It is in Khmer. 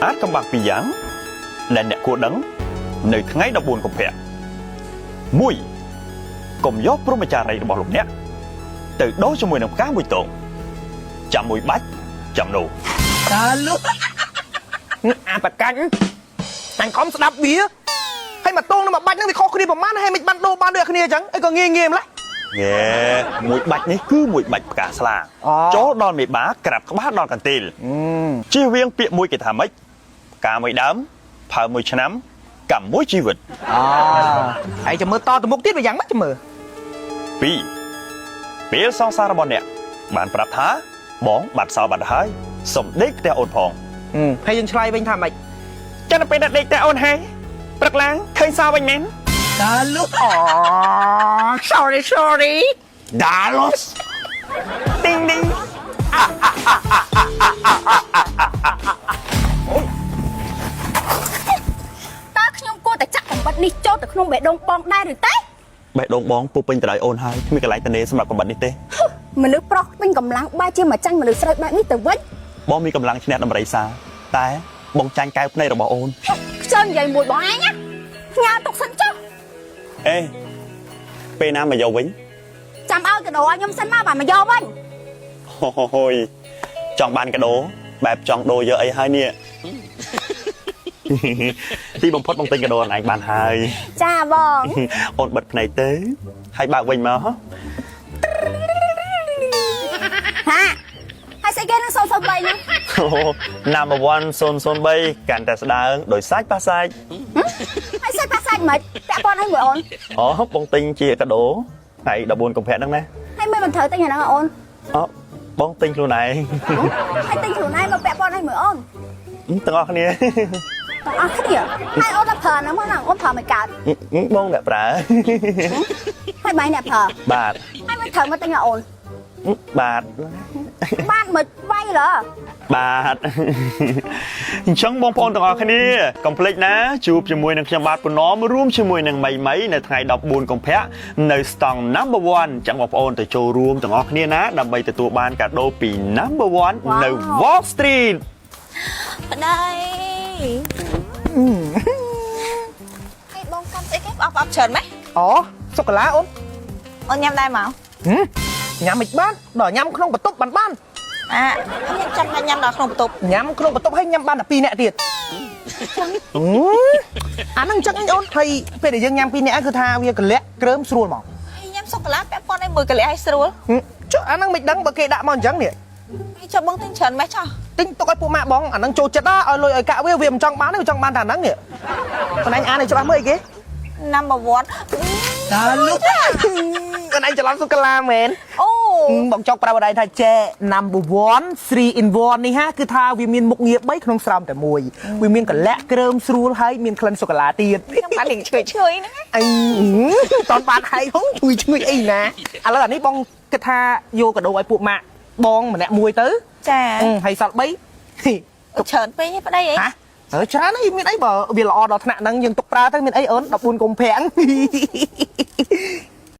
អាថ៌កំបាំងពីរយ៉ាងដែលអ្នកគួរដឹងនៅថ្ងៃ14កុម្ភៈ1កុំយកព្រហ្មចារីរបស់លោកអ្នកទៅដូរជាមួយនឹងផ្កាមួយទងចាំមួយបាច់ចាំនោះ តើលុះ អាបកាញ់អញខំស្ដាប់វាហើយមកតងនឹងមកបាច់នឹងវាខុសគ្នាប្រហែលហើយមិនបានដូរបានដូចគ្នាអញ្ចឹងអីក៏ងាយងាយម្ល៉េះ ងែមួយបាច់នេះគឺមួយបាច់ផ្កាស្លា អូ ចូលដល់មេបាក្រាបក្បាលដល់កន្ទេលជៀសវាងពាក្យមួយគេថាម៉េចផ្កាមួយដើមផើមួយឆ្នាំកម្មមួយជីវិត អូហើយចាំមើលតទៅមុខទៀតវាយ៉ាងម៉េចចាំមើល 2ពេលសង្សាររបស់អ្នកបានប្រាប់ថាបងបាត់សោបាត់ហើយសុំដេកផ្ទះអូនផង ហើយយើងឆ្លើយវិញថាម៉េច ចាំដល់ពេលដល់ដេកផ្ទះអូនហើយព្រឹកឡើងឃើញសោវិញមែន តើលុះ អូ sorry sorry ដាឡូស ឌីងឌីង តើខ្ញុំគួរតែចាក់កំបិតនេះចូលទៅក្នុងបេះដូងបងដែរឬទេ បេះដូងបងពុះពេញទៅដោយអូនហើយគ្មានកន្លែងតនេសម្រាប់កំបិតនេះទេ មនុស្សប្រុសពេញកម្លាំងបែរជាមកចាញ់មនុស្សស្រីបែបនេះទៅវិញ បងមានកម្លាំងឈ្នះដំរីសាតែបងចាញ់កែវភ្នែករបស់អូន ខ្ជិលនិយាយមួយបងឯងណាផ្ញើទុកសិនចុះ អេពេលណាមកយកវិញ ចាំឲ្យកដោឲ្យខ្ញុំសិនមកបាទមកយកវិញ ហូយចង់បានកដោបែបចង់ដូរយកអីហើយនេះ ទីបំផុតបងទិញកដោអនឯងបានហើយ ចាបង អូនបិទភ្នែកទៅហើយបើកវិញមកហ៎ ហាហើយស្អីគេនឹង003ហ្នឹង អូ number 1 003កាន់តែស្ដើងដោយសាច់ប៉ាសាច់ ហើយសាច់ប៉ាសាច់មិនពាក់ព័ន្ធអីមួយអូន អូបងទិញជាកាដូថ្ងៃ14កុម្ភៈហ្នឹងណា ហើយមិនមិនត្រូវទិញអាហ្នឹងអូន អូបងទិញខ្លួនឯង ហើយទិញខ្លួនឯងមកពាក់ព័ន្ធអីមួយអូន ទាំងអស់គ្នា ទាំងអស់គ្នាហើយអូនដល់ប្រើហ្នឹងមកណាអូនប្រើមិនកើត បងអ្នកប្រើ ហើយបាយអ្នកប្រើ បាទ ហើយមិនត្រូវមកទិញឲ្យអូន បាទ បានមិនវាយเหรอ បាទអញ្ចឹងបងប្អូនទាំងអស់គ្នាកុំភ្លេចណាជួបជាមួយនឹងខ្ញុំបាទពណមរួមជាមួយនឹងមីមីនៅថ្ងៃ14កុម្ភៈនៅស្តង់ Number 1អញ្ចឹងបងប្អូនទៅចូលរួមទាំងអស់គ្នាណាដើម្បីទទួលបានកាដូពី Number 1នៅ Wall Street ប្តីហើយបងកាន់ស្អីគេផ្អប់ផ្អប់ច្រើនម៉េច អូសូកូឡាអូន អូនញ៉ាំដែរមក ហឹមញ៉ាំមិនបានដល់ញ៉ាំក្នុងបន្ទប់បានបាន អាខ្ញុំចាំបាច់ញ៉ាំដល់ក្នុងបន្ទប់ ញ៉ាំក្នុងបន្ទប់ហើយញ៉ាំបានតែ2នាក់ទៀតអឺអាហ្នឹងចឹងអញអូនហើយពេលដែលយើងញ៉ាំ2នាក់គឺថាវាកលាក់ក្រើមស្រួលហ្មង ហើយញ៉ាំសូកូឡាពាក់ព័ន្ធឲ្យមួយកលៈឲ្យស្រួល ហឹមចុះអាហ្នឹងមិនដឹងបើគេដាក់មកអញ្ចឹងនេះ ហើយចុះបងទិញច្រើនម៉េចចុះ ទិញទុកឲ្យពួកម៉ាក់បងអាហ្នឹងចូលចិត្តណាឲ្យលុយឲ្យកាក់វាវាមិនចង់បានទេវាចង់បានតែអាហ្នឹងនេះខ្លួនឯងអានឲ្យច្បាស់មើលអីគេ number 1 តើលុះ ខ្លួនឯងច្រឡំសូកូឡាមែន អូ បងចុកប្រាប់អីថាចែ number 1 3 in 1នេះហាគឺថាវាមានមុខងារ3ក្នុងស្រោមតែមួយវាមានកលៈក្រើមស្រួលហើយមានក្លិនសូកូឡាទៀត ខ្ញុំបានលៀងឈ្ងុយឈ្ងុយហ្នឹង អីតន់បានហើយហងឈ្ងុយឈ្ងុយអីណាឥឡូវអានេះបងគិតថាយកកាដូឲ្យពួកម៉ាក់បងម្នាក់មួយទៅ ចា ហើយសល់3ហី ច្រើនពេកហីប្តីអី ហ៎អើច្រើនអីមានអីបើវាល្អដល់ថ្នាក់ហ្នឹងយើងទុកប្រើទៅមានអីអូន14កុម្ភៈ